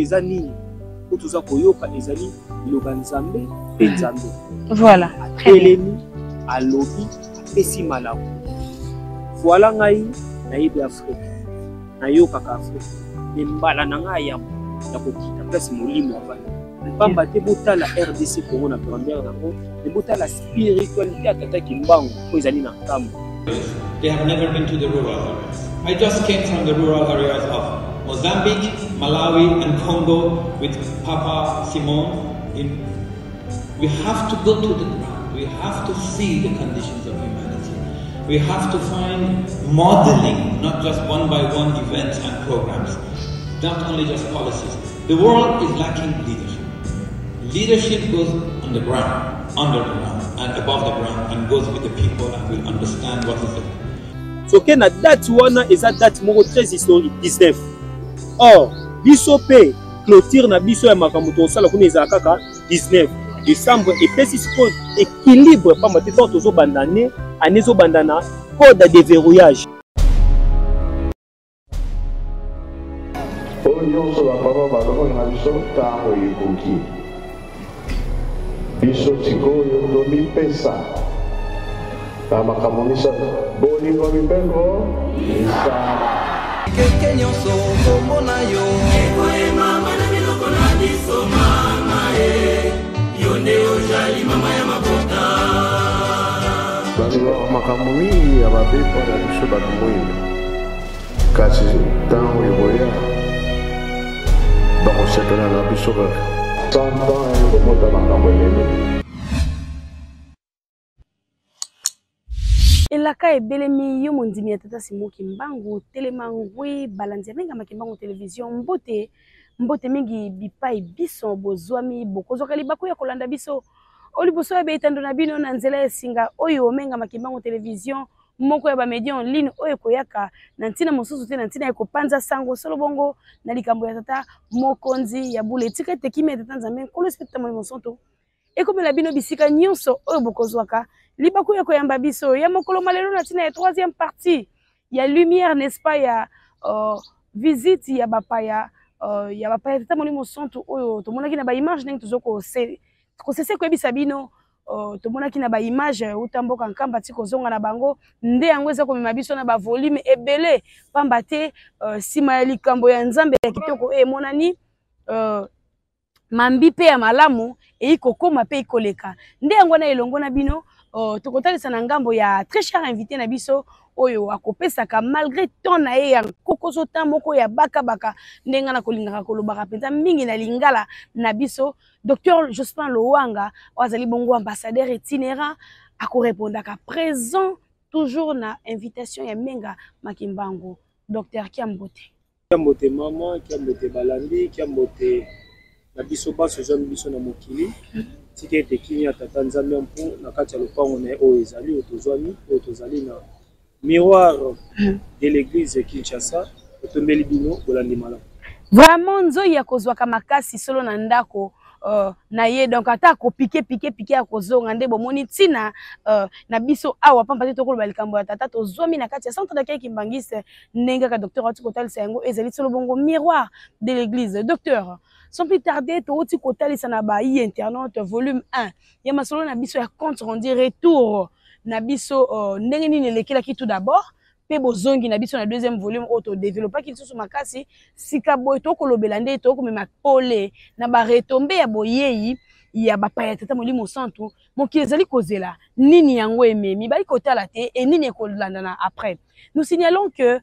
Eza nini oyo toza koyoka? Ezali liloba Nzambe mpe Nzambe. Voilà. Atelemi, alobi, apesi malako. Voilà, ngai nayebi Afrique, nayokaka Afrique, me mbala na ngai yambo ya kokita place molimo avandi, pamba te botala RDC Congo na grandeur nango, me botala spiritualité ya Tata Kimbangu oyo ezali na nkambo. They have never been to the rural areas. I just came from the rural areas of Mozambique, Malawi, and Congo with Papa Simon. We have to go to the ground. We have to see the conditions of humanity. We have to find modeling, not just one by one events and programs, not only just policies. The world is lacking leadership. Leadership goes on the ground, under the ground, and above the ground, and goes with the people and will understand what is it. Soki na date wana, eza date moko très historique, 19. Or biso mpe clôture na biso ya makambo tokosala kuna ezala kaka 19 décembre. Epesi sikoyo équilibre, pamba te ntango tozobanda année, année ezobanda na code ya déverrouillage. Oyo nyonso bapapa balobaki na biso, ntango ekoki. Biso sikoyo tomipesa na makambo misato: bolingo, mibeko, misala. Keke nyonso kombo na yo ekoyemama na biloko na biso. Mama e, yo nde ozali mama ya mabota. Balobaka makambo mingi ya mabe mpo na biso bato mwindo, kasi ntango ekoya bakosepela na biso kaka. 100 ans ekobota makambo ebele. Elaka ebelemi, yo mondimi ya Tata Simo Kimbangu, telema ngwi. Balandi ya Mengama Kimbangu Television, mbote, mbote mingi bipai biso bozwami, bokozwaka libaku ya kolanda biso o liboso ya betando na bino na nzela ya singa oyo Mengama Kimbangu Television, moko ya bamedia en ligne oyo ekoyaka na ntina mosusu te na ntina ya kopanza sango solo bongo na likambo ya tata mokonzi ya bule. Tika ete kimia ya Tata Nzambe Nkolo Esprit Tata Molimo Santo ekomela bino bisika nyonso oyo bokozwaka libaku ya koyamba biso ya mokolo malelo na ntina ya troisième partie ya lumière, n'est-ce pas, ya visite ya bapaya, ya bapaya Tata Molimo Santo oyo tomonaki na baimage ndenge tozo kosese koyebisa bino. Tomonaki na baimage uta mboka Nkamba ti kozonga na bango, nde yango eza komema biso na bavolume ebele, pamba te nsima ya likambo ya Nzambe ya kitoko oyo emonani, mambi mpe ya malamu eyi kokóma mpe ekoleka. Nde yango wana elongo na bino tokotalisa na ngambo ya très cher invité na biso oyo akopesaka malgré temps na ye ya nkokoso, temps moko ya bakabaka, ndenge na kolingaka kolobaka mpenza mingi na lingala na biso, Docteur Jospin Lowanga, oyo azali bongo ambassadeur itinérant, akorépondaka présent toujours na invitation ya Menga Makimbangu. Docteur, kiambote. Kiambote mama, kiambote balandi, kiambote na biso baso ezwami biso na mokili. Tika ete kimia ya Tata Nzambe mpo na kati ya lopango na ye oyo ezali, oyo tozwami, oyo tozali na Miroir de l'Église Kinshasa, otombeli bino bolandi malamu. Vraiment nzoi ya kozwaka makasi solo na ndako na ye, donc ata akopike pike pike, akozonga. Nde bomoni ntina na biso awa, pamba te tokoloba likambo ya tata. Tozwami na kati ya centre d'accueil kimbangiste, ndenge kaka docteur auti kotalisa yango, ezali solo bongo Miroir de l'Église. Docteur, sans plus tarder, touti kotalisa na bayi internaute volume 1 ya masolo na biso ya compte rendu retour na biso, ndenge nini elekelaki tout d'abord, mpe bozongi na biso na deuxième volume oyo todevelopaki lisusu makasi. Sika boye tokolobela nde tokomema pole na baretombées ya boyei ya bapaya Tata Molimo Santu. Mokili ezali kozela nini? Yango ememi bali kotala te e nini ekolandana après. Nous signalons que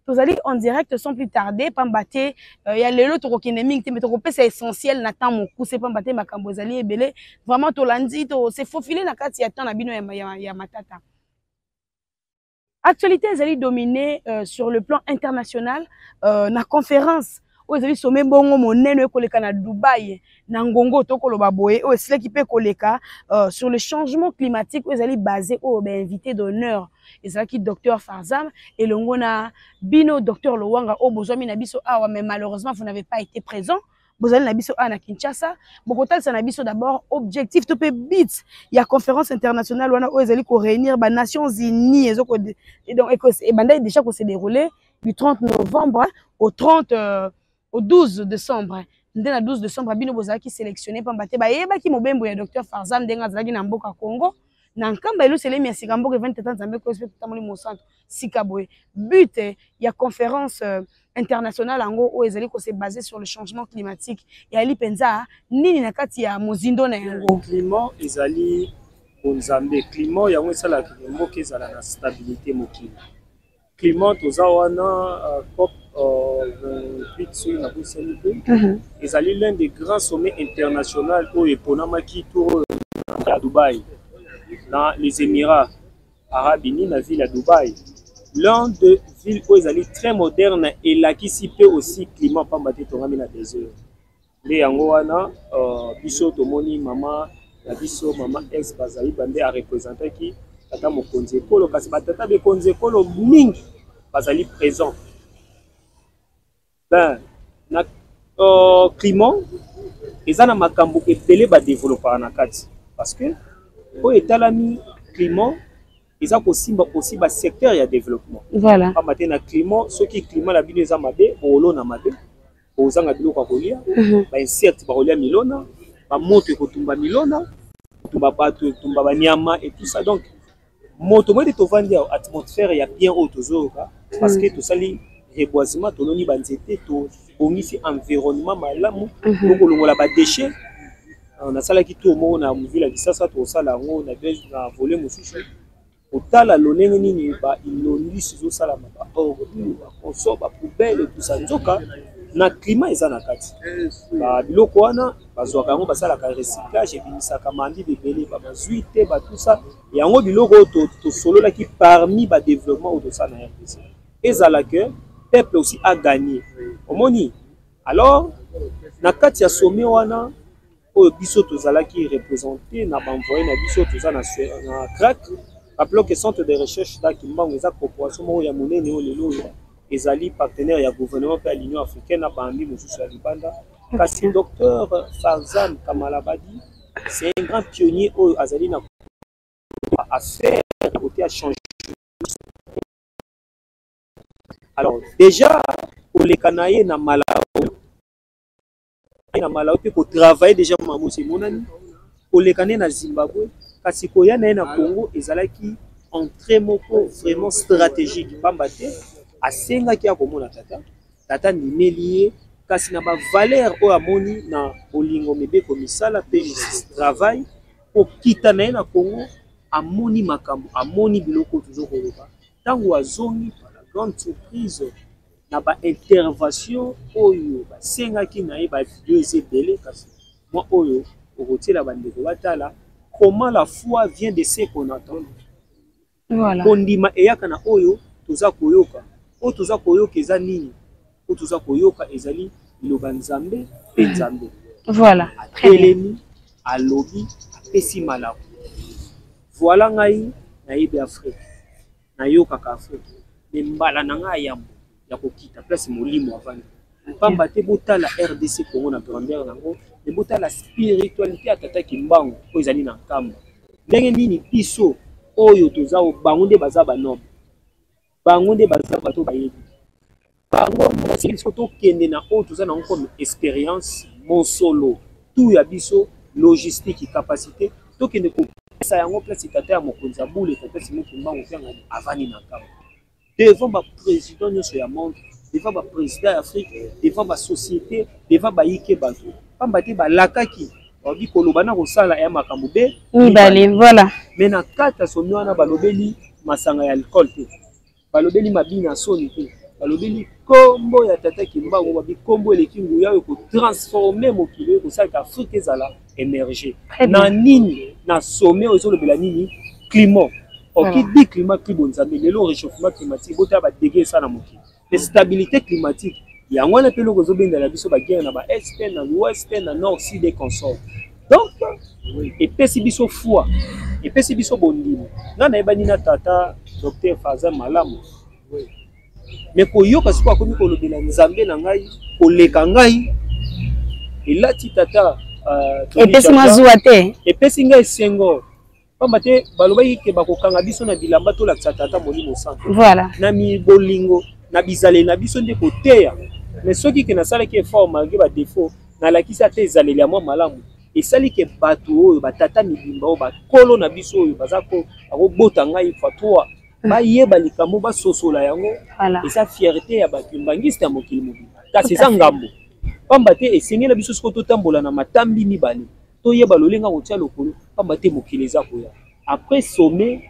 tozali en direct sans plus tarder, pamba te ya lelo tokokende mingi te, me tokopesa essentiel na temps mokuse, pamba te makambo ezali ebele. Vraiment tolandi to se faufile na kati ya temps na bino ya matata. Actualité ezali dominé sur le plan international na conférence oyo ezali sommet bongo monene ekoleka na Dubai na ngongo tokoloba boye, oyo esilaki mpe koleka, sur le changement climatique, oyo ezali basé, oyo bainvité d'honneur ezalaki docteur Farzam elongo na bino docteur Lowanga oyo bozwami na biso awa, mais malheureusement vous n'avez pas été présent. Bozali na biso awa na Kinshasa, bokotalisa na biso d'abord objectif to mpe but ya conférence internationale wana oyo ezali koréunir banations unies. Donc ebandaki déjà kose dérouler du 30 novembre au 30 euh, Au 12 décembre nde na 12 décembre bino bozalaki sélectionné, pamba te bayebaki mobembo ya docteur Farzam ndenge azalaki na mboka Congo na Nkamba Yelusalemi ya sika, mboka evandi Tata Nzambe Kosi mpe Tata Molimo Santo. Sika boye, but ya conférence internationale yango oyo ezali kose baser sur le changement climatique eyali mpenza nini na kati ya mozindo na yango? Climat ezali bonzambe. Climat yango esalaka mboka ezala na stabilité. Mokili climat toza wana, COP 28 soki nabosani te, ezali l'un des grands sommets international oyo eponamaki tour oyo ya Dubai, na les Émirats arabes unis, na ville ya Dubai, l'un de ville oyo ezali très moderne. Elakisi mpe aussi climat, pamba te etongami na désert. Nde yango wana biso tomoni mama na biso, mama ex bazali bande arepresentaki tata mokonzi ekolo, kasi batata bekonzi ekolo mingi bazali présent. Ben, na climat eza na makambo ebele badevelopaka na kati, parce que oyo etalami climat eza kosimba aussi basecteur ya développement. Pamba te na climat, soki climat na bino eza mabe, bokolona mabe, bozanga biloko ya kolia, bainsecte bakolia milona, bamoto ekotumba milona, ekotumba bato, ekotumba banyama et tout ça. Donc moto moi ete tovandi awa, atmosphère ya bien oyo tozoyoka, parce que tosali reboisement, toloni banzete, tobongisi environnement malamu, tokolongola badéchet. Nasalaki tour moko na ville ya Kisasa, tokosala yango na volet mosusu, kotala lolenge nini bainondis ezosalama, baordure, baconso, bapoubelle, tout ça. Nzoka na climat eza na kati biloko wana, bazwaka yango, basalaka recyclage, ebimisaka mambi ebele, bamazwi te, batusa yango. Biloko oyo tosololaki parmi badéveloppement oyo tosala na RDC ezala que peuple aussi a gagné. Omoni, alors na kati ya sommet wana oyo biso tozalaki représente na baenvoye na biso, toza na CRAC. Rappelons que Centre de recherche da Kimbangu eza corporation moko ya monene oyo lelo oyo ezali partenaire ya gouvernement mpe ya l'Union africaine na bambi mosusu ya libanda. Kasi docteur Farzam Kamalabadi, c'est un grand pionnier oyo azali na affaire côté ya changement. Alors déjà koleka na ye na Malawi, na Malawi mpe kotravaille déjà mamosi emonani, koleka nde na Zimbabwe, kasi koya na ye na Congo ezalaki entrée moko vraiment stratégique, pamba te asengaki akomona tata. Tata ndimeli ye, kasi na bavaleur oyo amoni na bolingo, mibeko, misala mpe justice, travail. Kokita na ye na Congo, amoni makambo, amoni biloko oyo tozo koloba. Ntango azongi, par la grande surprise, na baintervention oyo basengaki na ye, bavideo eza ebele, kasi mwa oyo okotiela bandeko batala comment la foi vient de ce qu'on attend. Kondima eyaka na oyo toza koyoka. Oyo toza koyoka eza nini? Oyo toza koyoka ezali liloba Nzambe mpe Nzambe. Atelemi, alobi, apesi malako. Voilà, ngai nayebi Afrique, nayokaka Afrique, mais mbala na ngai yambo ya kokita place molimo avandi, pamba te botala RDC Congo na grandeur nango, mais botala spiritualité ya tata Kimbangu oyo ezali na Nkamba. Ndenge nini biso oyo toza, bango nde baza banoble, bango nde baza bato bayebi bango. Biso tokende na oyo toza nango comme expérience, mosolo tu ya biso, logistique, capacité, tokende kopesa yango place tata ya mokonzi ya bule, tata Simon Kimbangu Kiangani, avandi na Nkamba, devant baprésident nyonso ya monde, devant baprésident ya Afrique, devant basociété, devant bayike bato, pamba te balakaki, babi koloba na kosala ya makambo be mibale. Voilà. Mais na kati ya sommet wana, balobeli masanga ya alcool te, balobeli mabina ya soni te, balobeli nkombo ya tata Kimbangu. Babi nkombo eleki nguya oyo kotransforme mokili, oyo kosalaka Afrique ezala émerge. Na nini? Na sommet oyo ezolobela nini? Climat. Oki di climat ki bonzambe. Lelo réchauffement climatique, botala badégâts esala na mokili. Stabilité climatique yango wana mpe eloko ezobendela biso baguerre na baest, na l'ouest, na nord, sud et consort. Donc epesi biso foi, epesi biso bondimi. Ngai nayebani na tata docteur Faza malamu, mais koyoka sikoyo akomi kolobela Nzambe na ngai koleka ngai elati tata. Epesi mwa zuwa te? Epesi ngai esengo, pamba te balobaki ke bakokanga biso na bilamba, tolakisa tata Molimo Santo na bolingo na bizaleli na biso, nde koteya. Mais soki ke nasalaki effort malgré ba défaut, nalakisi ata ezaleli ya mwa malamu, esali ke bato oyo batata mibimba oyo bakolo na biso oyo baza bakobota ngai fois 3 bayeba likambo, basosola yango. Eza fierté ya bakimbangiste ya mokili mobimba, kasi eza ngambo pamba te. Esengeli na biso sikoyo totambola na matambi mibale, toyeba lolenga kotia lokolo, pamba te mokili eza koya. Après sommet,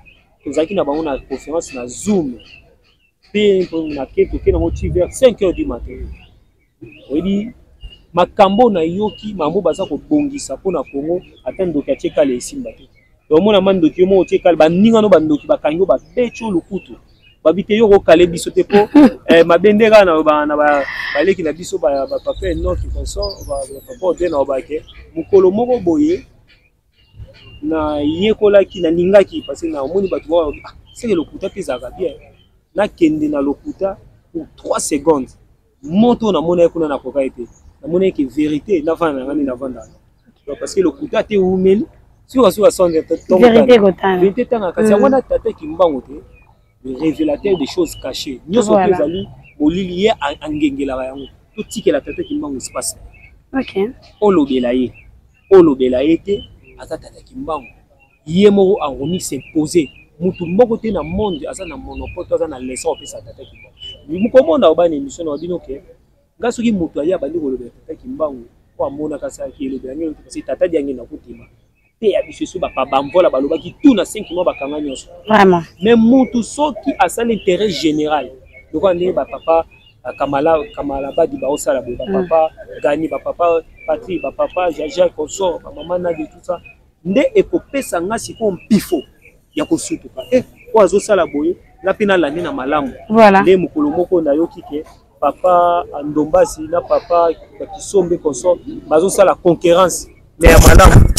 tozalaki na bango na conférence na Zoom, mpe nake toke nango ti vers 5 heures du matin. Oyebi makambo nayoki, makambo baza kobongisa mpona Congo, ata ndoki atie kala esimba te. Omona ma ndoki yo moko otie kala, baninga no bandoki bakangi yo, babeti yo lokutu, babi te yo kokale biso te mpo mabe nde kaka na baleki na biso, bapapa Enoki consort, bapapa Ode na obake. Mokolo moko boye nayekolaki, nalingaki, parce que naomoni bato bao seke lokuta mpe ezalaka bien. Nakende na lokuta pour 3 secondes, moto namona ye kuna, nakoka ye te. Namona ye ke vérité navanda na ngai nde navandaka, parce que lokuta te eumeli suka songe. Vérité tanga, kasi yango wana tata Kimbangu te, le révélateur des choses cachées nyonso mpe ezali molili, ye angengelaka yango. Totikela tata Kimbangu espace. Olobela ye, olobela ye te, aza tata Kimbangu, ye moko akomi s'imposer. Mutu moko te na monde aza na monopole to aza na leçon opesa tata Kimbangu. Mokomona obana émission na bino ke nga soki moto aye abandi kolobela tata Kimbangu, po amonaka asalaki elobela ngai, parce que tata diange na kotema te ya biso eso bamvola balobaki tout na 5 mois bakanga nyonso. Mais mutu soki asali intérêt général, lokola ndenge bapapa Kamala, Kamala Badi baosala boye, bapapa Gani, bapapa Patrik, bapapa Jacques consort, bamama Nadi, tout ça nde ekopesa nga sikoyo mpifo ya kosutuka e oyo azosala boye, nga mpe nalandi na malamu. Nde mokolo moko nayoki ke papa Ndombasi na papa Kisombe consort bazosala concurrence, mais ya malamu.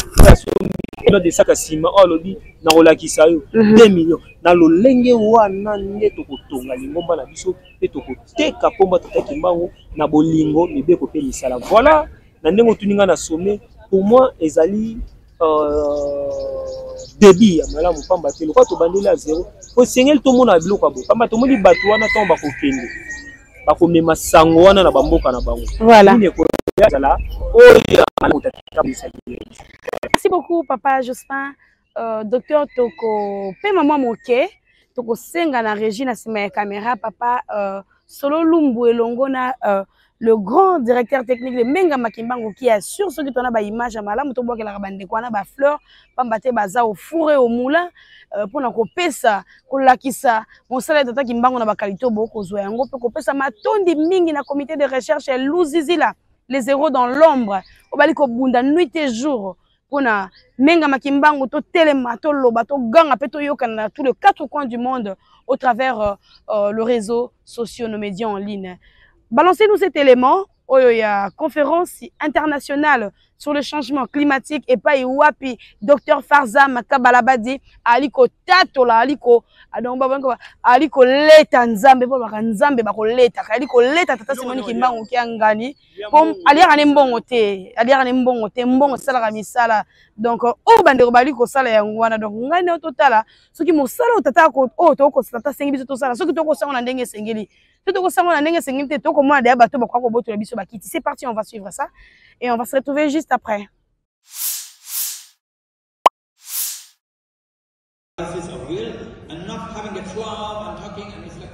Desaka nsima oyo alobi nakolakisa yo 2 millions na lolenge wana nde tokotonga lingomba na biso mpe tokoteka nkombo tata Kimbangu na bolingo, mibeko mpe misala. Voilà, na ndenge otuni ngai na sommet, pour moi ezali début ya malamu, pamba te lokola tobandeli ya zéro, po esengeli tomona biloko ya boye, pamba tomoni bato wana ntango bakokende, bakomema sango wana na bamboka na bango. Nini ekozala oyo ya malamu tata? Merci beaucoup, papa Jospin. Docteur, toko pema mwa moke, tokosenga na régie na nsima ya caméra, papa Solo Lumbu elongo na le grand directeur technique de Menga Makimbangu qui assure soki tona ba image ya malamu. Tobwakelaka bandeko wana ba fleur, pamba te baza au four et au moulin mpona kopesa, kolakisa mosala ya tata Kimbangu na bakalite bokozwa yango, mpe kopesa matondi mingi na comité de recherche ya Luzizila, les héros dans l'ombre oyo bali kobunda nuit et jour mpona Menga Makimbangu. Totelema, toloba, toganga mpe toyokana na tous les quatre coins du monde au travers le réseau sociaux, nos médias en ligne. Balancez-nous cet élément oyo ya conférence internationale sur le changement climatique epai wapi docteur Farzam Kabalabadi ali kotatola, ali ko donc ali koleta Nzambe, mpo baka Nzambe bakoletaka, ali koleta tata Simoni Kimbangu Kiangani, po aliaka ne mbongo te, aliaka ne mbongo te, mbongo esalaka misala. Donc oyo bandeko bali kosala yango wana. Donc ngai na yo totala soki mosala oyo tata oyo tokosala, tata asengi biso tosala, soki tokosango na ndenge esengeli to tokosango na ndenge esengeli te, tokomona deya bato bakoka kobotola biso bakiti. C'est parti, on va suivre ça et on va se retrouver juste après. Of will and not having a club and talking, and it's like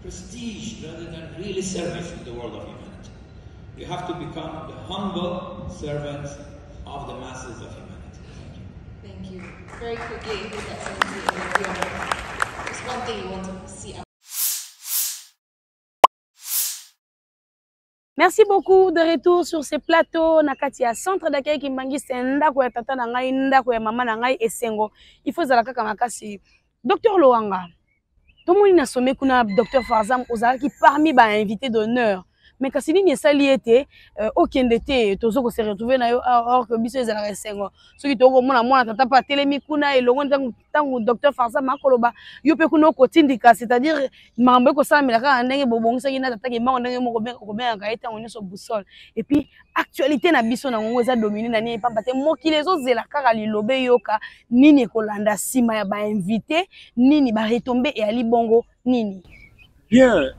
prestige rather than really service in the world of humanity. We have to become the humble servants of the masses of humanity. Thank you. Thank you. Very quickly, His Excellency, just one thing you want to see. Merci beaucoup de retour sur ce plateau na kati ya centre d'accueil Kimbanguiste, ndako ya tata na ngai, ndako ya mama na ngai. Esengo il faut ezala kaka makasi. Docteur Lowanga, tomoni na sommet kuna docteur Farzam ozalaki parmi ba invité d'honneur, mais kasi nini esali ete okende te? Tozo ko se retrouver na yo, or que biso ezalaka esengo soki tokomona mwana tata mpe atelemi kuna elongo ntango docteur Farzam akoloba, yo mpe kuna okotindika, c'est-à-dire makambo ekosalamela kaka ndenge bobongisaki na tata Kimbangu, ndenge moko okobengaka ye ntango nyonso boussole. Et puis actualité na biso na ngongo eza domine na nini? Pamba te mokili ezozela kaka liloba, eyoka nini ekolanda nsima ya bainvité, nini baretombées eyali bongo nini? Bien.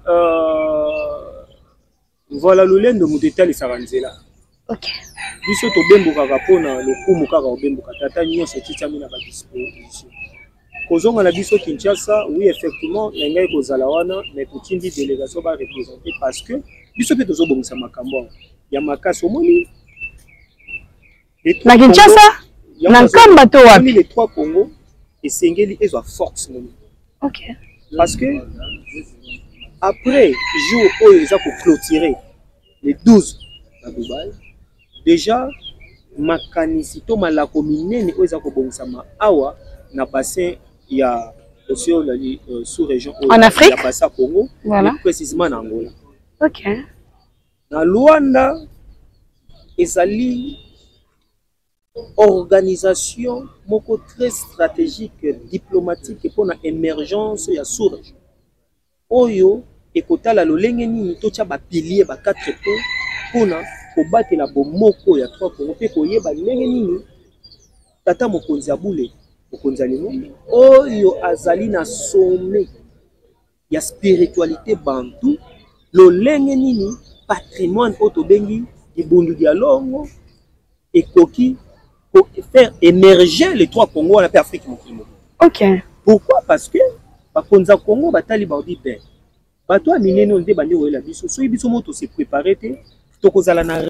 Voilà, lolendo moto etalisaka nzela. Okay. Biso tobembukaka mpo na lokumu kaka kobembuka tata nyonso etitiami na badisposition. Kozonga na biso Kinshasa, oui effectivement na ngai kozala wana, mais totindi délégation ba représenter parce que biso mpe tozobongisa makambo awa ya makasi omoni na Kinshasa na Nkamba to wapi? Les trois Congo esengeli ezwa force moni. Ok. Parce que après jour oyo eza ko clôturer le 12 na Dubaï, déjà makanisi to malako minene oyo eza kobongisama awa na bassin ya océan euh, sous région oyo en Afrique ya bassin Congo, voilà. Mais précisément na Angola. Ok. Na Luanda ezali organisation moko très stratégique diplomatique mpona émergence ya sous-région oyo ekotala lolenge nini totya bapilier ba 4 points mpona kobatela bomoko ya trois Congo mpe koyeba ndenge nini tata mokonzi ya bule mokonzi ya lingomba oyo azali na sommet ya spiritualite bantu lolenge nini patrimoine oyo tobengi libundu dia longo ekoki ko faire émerger les trois Congo wana mpe Afrique mokili mobimba. Ok. Pourquoi? Parce que bakonzi ya Congo batali baobi ben bato ya minene oyo nde bandi koyela biso, soki biso moko tose prépare te tokozala na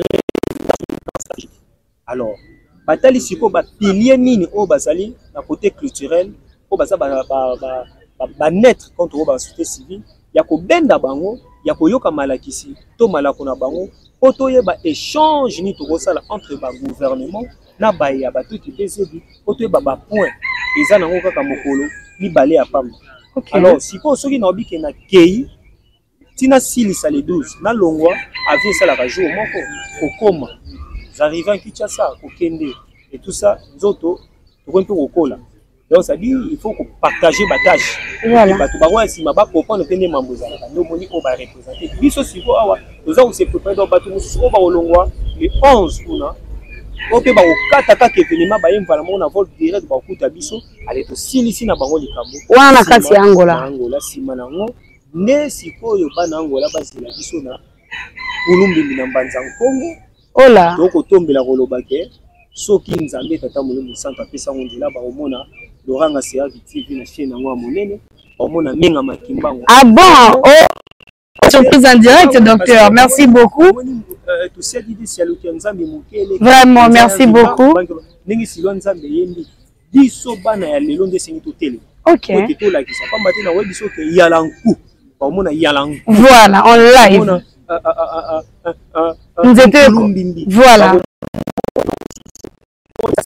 alors batali sikoyo ba pilier nini oyo bazali na côté culturel oyo baza ba, ba, ba, ba, ba neutre contre oyo ba société civile ya kobenda bango ya koyoka malakisi to malako na bango mpo toyeba échange nini tokosala entre ba gouvernement na baye ya batuti mpe zebi mpo toyeba ba point eza nango kaka mokolo mibale ya pamba. Okay. Alors sikoyo soki naobi ke na kei ti nasilisa le 12 nalongwa avion esalaka jour moko kokoma j'arrive en Kinshasa kokende et tout ça nzoto tokoki mpe kokola donc ça dit il faut kopartager batâche voilà. bato bango ya nsima bacomprendre mpe nde mambo ezalaka nde omoni oyo barepresente biso sikoyo awa toza kose prépare donc bato mosusu oyo bakolongwa le 11 kuna oyo mpe bakokata kaka evenema baye mbala moko na vol direct bakokuta biso ale tosilisi na bango likambo wana na kati ya Angola Angola nsima na yango nde sikoyo bana Angola bazela biso na kulumbimbi na mbanza nkongo ola tokotombela koloba ke soki Nzambe Tata Molimo Santu apesa yango nzela bakomona Loranga Seraki TV na chaîne yango ya monene bakomona Menga Makimbango. Ah bon oh. Surprise en direct, docteur. Merci beaucoup. Vraiment, merci beaucoup. Ndenge silwa Nzambe yembi biso bana ya lelo nde esengi totelema. Ok. Po ete tolakisa pamba te nakoyebi biso ke yala nku bakomona yala nku. Voilà, en live. Nzete voilà.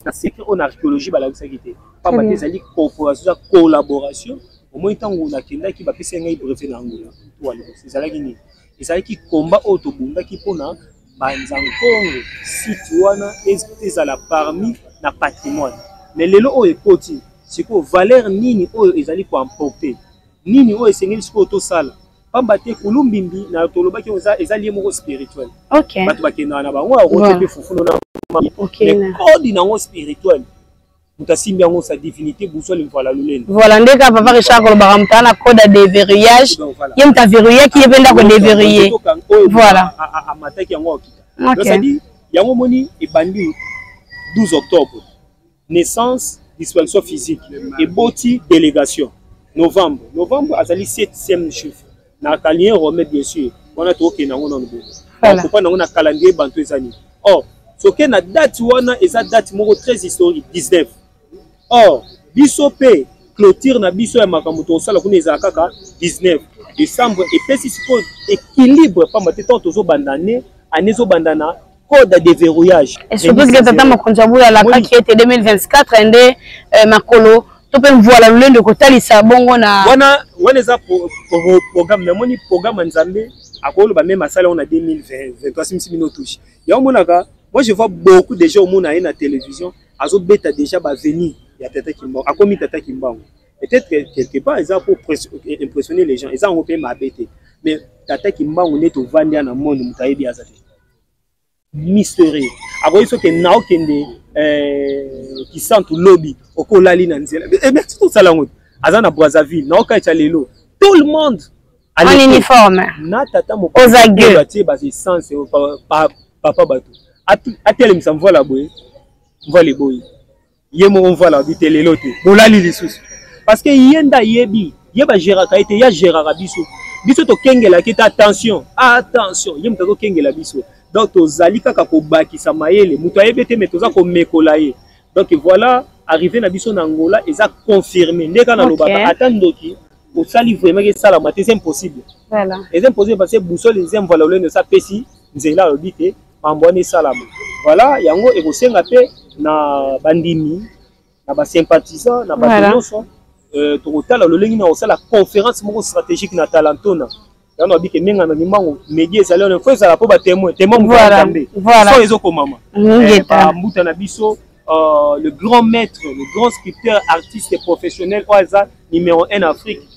Na secret oyo na archéologie balakisaki te pamba te ezali corporation eza collaboration omoni ntango nakendaki bapesi ngai brevet na Angola ezalaki nini ezalaki combat oyo tobundaki mpona Mbanza Nkongo site wana ezala parmi na patrimoine mais lelo oyo ekoti sikoyo valeur nini oyo ezali ko emporter nini oyo esengeli sikoyo tosala pamba te kulumbimbi na tolobaki eza eza lieu moko spirituel okay. bato bakendaka na bango akote mpe fufu na okay. mais code nango spirituel moto asimbi yango sa divinité busole mvala lolendo voilà nde kaka papa Richard kolobaka moto ana code ya déverrouillage ye moto averrouillaki ye mpe ndako déverrouillé voilà amataki yango akita donc c'est-à-dire yango omoni ebandi 12 octobre naissance disparition physique eboti délégation novembre novembre azali 7e chiffre na calendrier romain bien sûr wana tokokende yango nano bongo kopa nango na calendrier bantu eza nini or soki na date wana eza date moko très historique 19 or biso mpe clôture na biso ya makambo tokosala kuna ezala kaka 19 décembre epesi sikoyo équilibre pamba te ntango tozobanda année année ezobanda na code ya déverrouillage. Et surtout que tata mokonzi ya bula alakaki ete 2024 nde euh, makolo to mpe mvuala lolendo ekotalisa bongo na wana wana eza programme namoni programme ya nzambe akoloba meme asala yango na 2023 simisi bino touche yango omonaka moi je vois beaucoup déjà omona ye na télévision azobeta déjà baavenir ya tata kimbangu akomi tata kimbangu peut-être que quelque part eza pour impressionner les gens eza yango mpe mabe te mais tata kimbangu nde tovandi ya na monde moto ayebi aza te mystérieux akoki soki naokende eh, kisantu lobi okolali na nzela eh, merci tosala yango aza na brazzaville naokaisa lelo tout le monde En uniforme. Na tata mokonzi batie ba essence papa bato atelemisa mvola boye, mvola eboyi ye moko, mvola abi te lelo te, bolali lisusu, parce que ye nde ayebi, ye bagéraka ye te, ye agéraka biso. Biso tokengelaki te, attention, attention, ye moto azokengela biso. Donc tozali kaka kobakisa mayele, moto ayebi te, mais toza komekola ye. Donc voilà, arrivé na biso na Angola eza confirmé nde kaka nalobaka, ata ndoki osali vraiment esalama te, c'est impossible. Eza impossible parce que boussole eza mvala olendo, esa apesi nzela, alobi te mambo wana esalama. Voilà, yango ekosenga mpe na bandimi, na basympathisant, na bato nyonso. Tokotala lolenge na kosala conférence moko stratégique na Talantona. Yango nabike ndenge na mimbango media ezali wana, fo ezala mpo batémoin, témoin moto Nzambe so ezokomama bambuta na biso, le grand maître, le grand sculpteur, artiste professionnel oyo aza numéro 1 Afrique,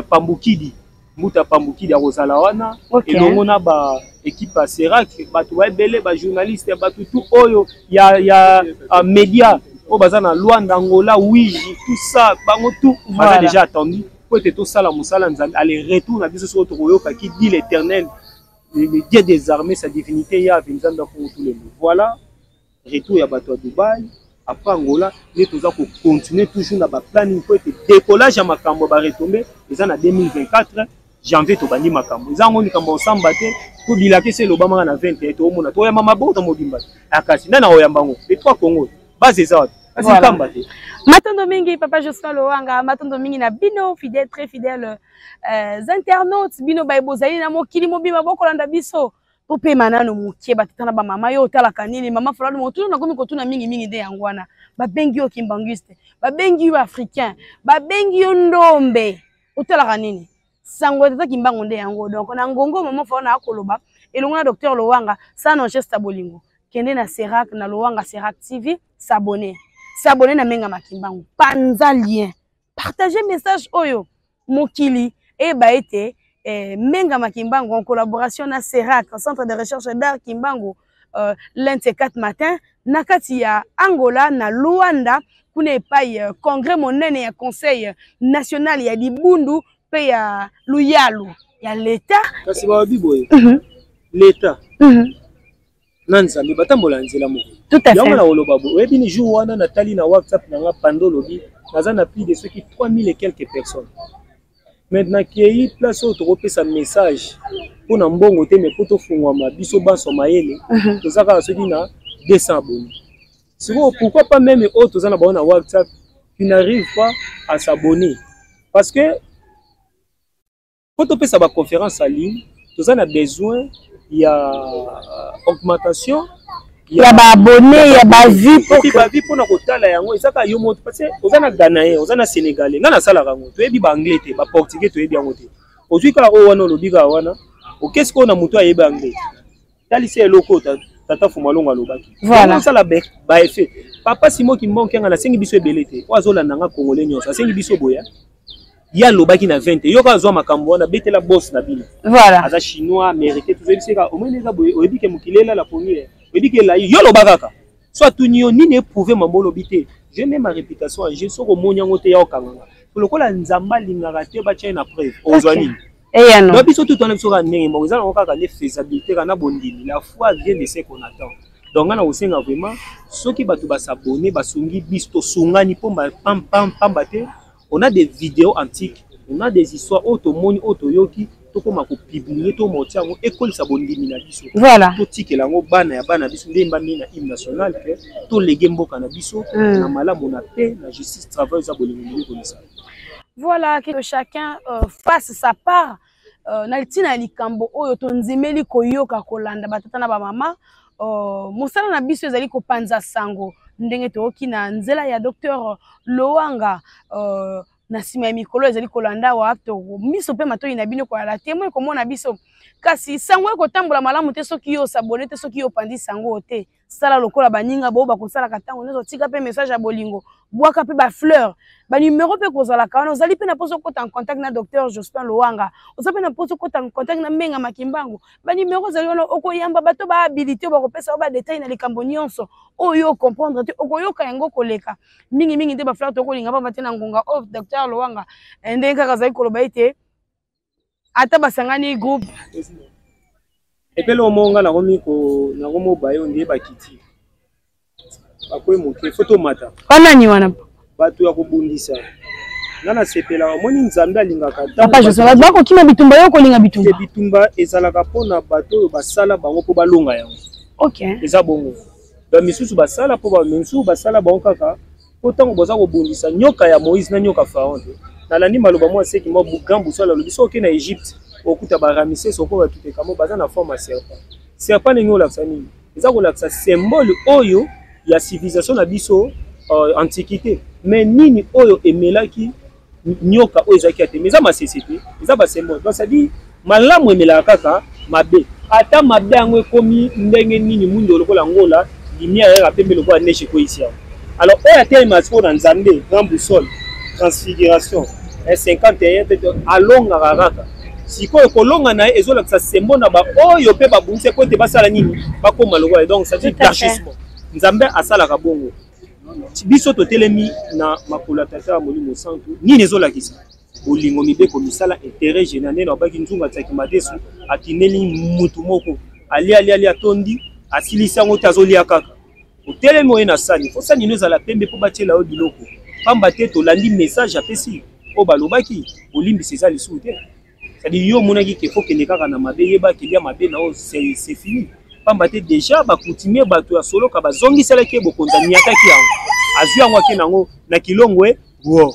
Pambukidi, mbuta Pambukidi akozala wana elongo na ba équipe ya Serac, bato baebele, bajournaliste, bato tout oyo ya média oyo baza na Luanda, Angola, Wiji, tout ça, bango tout baza déjà attendu po ete tosala mosala Nzambe. Aller retour na biso, soki tokoyoka qui dit l'Éternel, le Dieu des armées, sa divinité Yahve, Nzambe akongo tous les mots. Voilà, retour ya bato ya Dubai après Angola, nde toza kocontinue toujours na baplanning po ete décollage ya makambo ya baretombées eza na 2024 janvier. Tobandi makambo, eza yango likambo ya kosamba te. Tobilaka esi elobamaka na 21, toomona toyamba mabota mobimba, akasi nani akoyamba yango? Les trois Congo, base eza wapi? Kasi nkamba te. Matondo mingi, papa Jospin Lowanga. Matondo mingi na bino, fidèle, très fidèle internaute, bino baye bozali na mokili mobimba bokolanda biso. Topema nano moke. Batata na bamama, yo otalaka nini? Mama Fulano, motuna nakomi kotuna mingimingi nde yango wana. Babengi yo kimbanguiste, babengi yo africain, babengi yo ndombe, otalaka nini? Sango ya tata Kimbango nde yango. Donc na ngongo mama Fulano akoloba elongo na docteur Lowanga, sano geste ya bolingo, kende na Serac, na Lowanga Serac TV, s'abonner, s'abonner na Menga Makimbangu, panza lien, partager message oyo mokili eyeba ete Menga Makimbangu en collaboration na Serac, centre de recherche d'art Kimbangu, lundi 4 matin na kati ya Angola, na Luanda kuna epai congrès monene ya conseil national ya Dibundu mpe ya Luyalu ya leta. Kasi balobi boye, leta na Nzambe batambola nzela moko. Yango na koloba boye, oyebi ni jour wana natali na WhatsApp na nga pando, olobi naza na plus de soki 3000 et quelques personnes. Maintenant kei place oyo tokopesa message mpona mbongo te, mais mpo tofungwama biso banso mayele, toza kaka soki na 200 abonnés sikoyo. Pourquoi pas même oyo toza na bango na WhatsApp qui n'arrive pas à s'abonner? Parce que po topesa baconférence en ligne, toza na besoin ya augmentation ya baabonné, ya bavue. Bavue mpona kotala yango eza kaka yo moto, parce que oza na Ghanayen, oza na Sénégalais, nga nasalaka yango, toyebi baanglais te, baportugais toyebi yango te. Ozwi kaka oyo wana, olobi kaka wana, oke sikoyo na moto ayebi anglais, talisi eloko oyo tata Fumalongo alobaki, osala baeffet. Papa Simon Kimbangu Kiangani nasengi biso ebele te, oyo azolanda nga, congolais nyonso, asengi biso boya. Ye alobaki na 20, yo kaka azwa makambo wana, betela boss na bino. Aza chinois, américain, tozoyebisi kaka omoni eza boye, oyebi ke mokili elala pongi, oyebi ke elai, yo loba kaka. So atuni yo nini eprouve mambo, olobi te je mets ma réputation en jeu. Soki omoni yango te, ya okanganga lokola Nzambe alingaka te batya ye na preuve, ozwa nini? Eyano. Donc biso tutu wana, biso kaka ndenge moko, eza nango kaka nde faisabilité, kaka na bondimi. La foi vient de ce qu'on attend. Donc nga na kosenga vraiment, soki bato basabone, basungi biso, tosungani, mpo pamba te on a des vidéos antiques, on a des histoires oyo tomoni, oyo toyoki, tokóma kopublier, tomotia yango, ekolisa bondimi na biso. Totikela yango bana ya bana biso, nde mbambi na hymne national ke tolege mboka na biso na malamu, na paix, na justice, travail eza bolingo moleko. Voilà, que chacun fasse sa part na ntina ya likambo oyo tondimeli koyoka, kolanda batata na bamama. Mosala na biso ezali kopanza sango ndenge toyoki na nzela ya docteur Lowanga. Na nsima ya mikolo ezali kolanda awa, miso mpe matoi na bino koyala témoin komona biso. Kasi sango ekotambola malamu te soki yo osabone te, soki yo opandi sango te. Sala lokola baninga bao bakosalaka ntango nyonso, tika mpe message ya bolingo, bwaka mpe bafleur. Banumero mpe kozalaka wana. Ozali mpe na mposa okota en contact na docteur Jospin Lowanga, oza mpe na mposa okota en contact na Menga Makimbangu, banumero ezali wana. Okoyamba bato bahabilité oyo bakopesa yo badetail na likambo nyonso oyo ocomprendre te, okoyoka yango koleka mingimingi nde bafleur tokolinga, pamba te na ngonga oyo docteur Lowanga, ndenge kaka azali koloba ete Ata basangani groupe. Epele omo nga nakomi ko nakomo bayo nde bakiti. Bakwe moke faut tomata. Banani wana? Bato ya kobundisa. Nga nasepelaka omoni Nzambe alingaka Papa Josué bato bakokima bitumba yo okolinga bitumba. Te bitumba ezalaka mpona bato oyo basala bango mpo balonga yango. Okay. Eza bongo. Ba misusu basala mpo ba misusu basala bango kaka mpo ntango boza kobundisa nyoka ya Moïse na nyoka Pharaon te. Nalandi maloba mwa seki mwa grand boussole alobi soki oke na Egypte okuta ba Ramesses okoba Toutankhamon baza na forme ya serpent. Serpent ndenge olakisa nini? Eza kolakisa symbole oyo ya civilisation na biso euh, antiquité. Mais nini oyo emelaki nyoka oyo ezalaki ya te? Mais eza masese te, eza ba symbole. Donc ça dit malamu emelaka kaka mabe. Ata mabe yango ekomi ndenge nini mwindo lokola ngola, lumière eyaka pembe lokola neige ekweyisi yango. Alors oyo atelema sikoyo na Nzambe, grand boussole, transfiguration, 51 pe alongaka kaka. Sikoyo kolonga na ye ezolakisa sembo na baoyo mpe babundisi ye mpo ete basala nini, bakóma lokola ye. Donc ça dit élargissement. Nzambe asalaka bongo. Biso totelemi na makolo ya Tata ya Molimo Santu. Nini ezolakisa? Bolingo, mibeko, misala, intérêt général. Nde nabaki nzunga tiaki madesu atineli mutu moko alia alia alia atondi asilisi yango te azolia kaka. Otelemi oye na sani, fo sani no ezala pembe mpo batiela yo biloko. Pamba te tolandi message apesi oyo balobaki bolimbisi eza lisusu te. C'est-à-dire yo omonaki ke fo kende kaka na mabe, yeba ke lia mabe na yo c'est fini. Pamba te déjà ba coutumier bato ya soloka bazongiselaki ye bokonzi, aniataki yango, azwi yango ake nango na Kilongwe wo.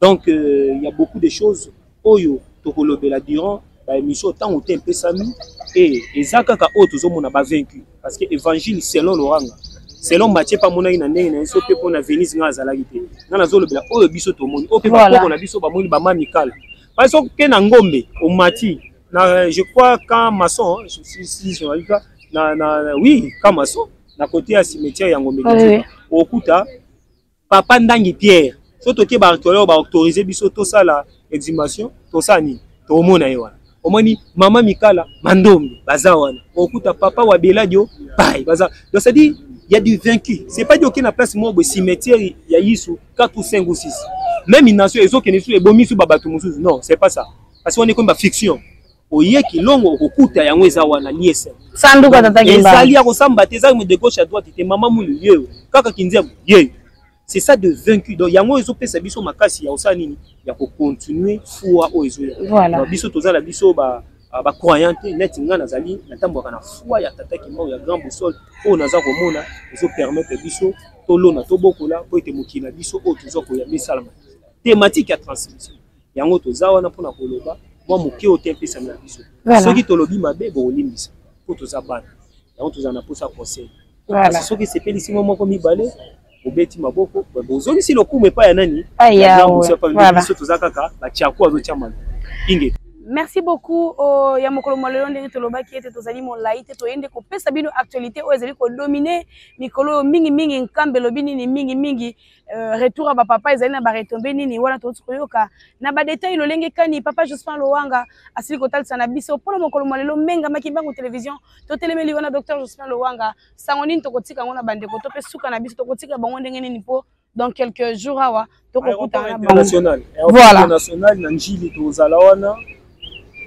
Donc euh, il y a beaucoup de choses oyo tokolobela durant ba émission ntango te epesami et eza kaka oyo tozomona ba vaincu parce que évangile selon Loranga selon Mathieu pa monaki na ndenge na ye so mpe mpo na Venise ngai azalaki te ngai nazolobela oyo biso tomoni oyo mpe bakoko na biso bamoni bamamikala parce que oke na ngombe omati na je crois quand maçon si si je m'abuse na na oui quand maçon na côté ya cimetière ya ngombe oui, oui. Okuta papa Ndangi Pierre so toke ba archéologue ba autoriser biso tosala exhumation tosala nini tokomona ye wana omoni mama Mikala Mandombe baza wana okuta papa wa Beladio pai baza. Donc c'est dit il y a du vaincu, c'est pas dit ok na place moko cimetière ya Yesu 4 ou 5 ou 6 même une nation ezokende su ebomi su bato mosusu. Non, c'est pas ça, parce qu'on est comme ba fiction. Oye Kilongo okokuta yango eza wana liese sanduka tata Kimba ezali ya kosamba te, eza de gauche à droite te, mama mulu ye kaka kinzembo ye, c'est ça de vaincu. Donc yango ezopesa biso makasi ya kosala nini, ya kocontinue foi oyo ezoya. Voilà. Donc biso tozala biso ba ba croyant te neti nga nazali natambwaka na foi ya tata Kimbangu ya grand boussole oyo naza komona ezopermettre biso tolona tobokola po ete mokili na biso oyo toza koyamba esalama. Thématique ya transmission yango toza wana mpona koloba mwa moke oyo te epesami na biso. Soki tolobi mabe bokolimbisa mpo toza bana, yango tozala na mposa conseil. Kasi soki esepelisi mwa moko mibale obeti maboko bozongisi lokumu epai ya nani? Biso toza kaka batiaku azotia maloba inge. Merci beaucoup oh, ya mokolo mwa lelo ndenge tolobaki ete tozali molai te, toyende kopesa bino actualité oyo ezali kodomine mikolo oyo mingimingi. Nkambe elobi nini mingimingi, retour ya bapapa ezali na baretombe nini wana touti koyoka na badetail lolenge kani papa Jospin Lowanga asili kotalisa na biso mpona mokolo mwa lelo. Menga Makimbangu Television totelemeli wana docteur Jospin Lowanga, sango nini tokotika yango na bandeko to mpe suka na biso tokotika bango ndenge nini mpo dans quelques jours awa tokokutana na bango national Voilà. National na Njili tozala wana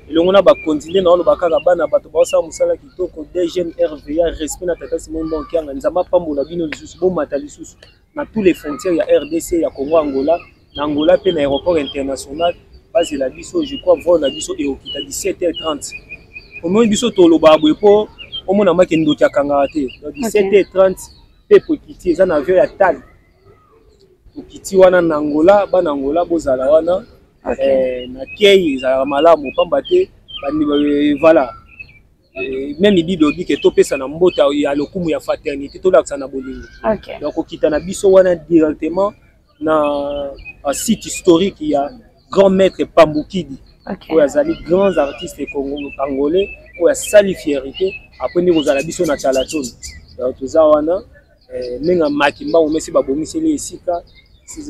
elongo na bakonzi nde naoloba kaka bana bato baosala mosala kitoko. DGM RVA respect na tata Simon Bonkianga, Nzambe apambola bino lisusu, bomata lisusu na tous les frontières ya RDC ya Congo Angola, na Angola pe na aéroport international bazela biso. Je crois vol na biso ekokita 17h30. Omoni biso tolobaka boye po omona make ndoki akangaka te. Donc 17h30 pepo ekiti, eza na avion ya TAL okiti wana na Angola. Bana Angola bozala wana na kei ezalaka malamu pamba te voilà. Même Bible olobi ke topesa na mbota ya lokumu ya fraternité, tolakisa na bolingo. Donc okita na biso wana directement na site historique ya grand maître Pambukidi, oyo azali grand artiste angolais oyo asali fierté après nde kozala biso na Talatone. Donc toza wana ndenge Makimbangu mesi babomiseli esika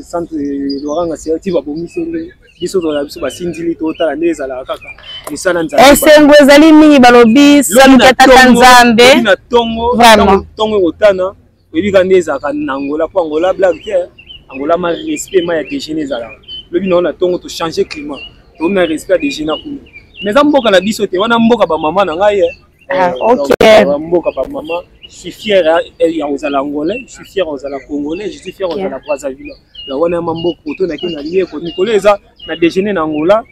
centre Loranga Serti babomiseli biso, tozala biso basinzili totala nde ezalaka kaka misala Nzambe. Esengo ezali mingi, balobi saluka tata Nzambe. Na tongo Vraiment. Ntongo ekotana oyebi kaka nde ezalaka na Angola po Angola blague te, Angola ma respect ma ya déjeuner ezalaka lobi nango na ntongo tochange climat, tokomi na respect ya déjeuner kuna. Mais eza mboka na biso te, wana mboka bamama na ngai. Ah, ok. Mboka bamama. Je suis fier ya kozala Angolais, je suis fier ya kozala Congolais, je suis fier ya kozala Brazzaville. Donc wana ma mboka oto nake na lieko mikolo eza na déjeuner na Angola,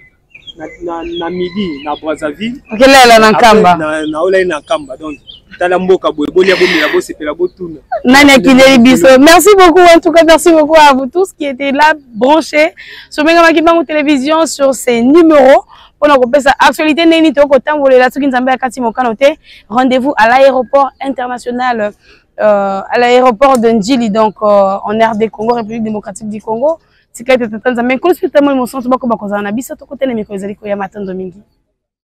na midi na Brazzaville. Okelela na Nkamba. Naolali na Nkamba. Donc tala mboka boye, bolia, bomela, bosepela, botuna. Nani akileli biso. Merci beaucoup, en tout cas merci beaucoup à vous tous qui étaient là branchés sur Mengama Kimbangu Télévision sur ces numéros mpona kopesa actualité ndenge nini tokoki kotambolela. Soki Nzambe akati mokano te, rendez-vous à l'aéroport international, à l'aéroport de Ndjili, donc en RD Congo, République démocratique du Congo. Tika ete Tata Nzambe Nkolo Spiritu Molimo Santu bakoba kozala na biso. Tokotela mikolo ezali koya. Matondo mingi.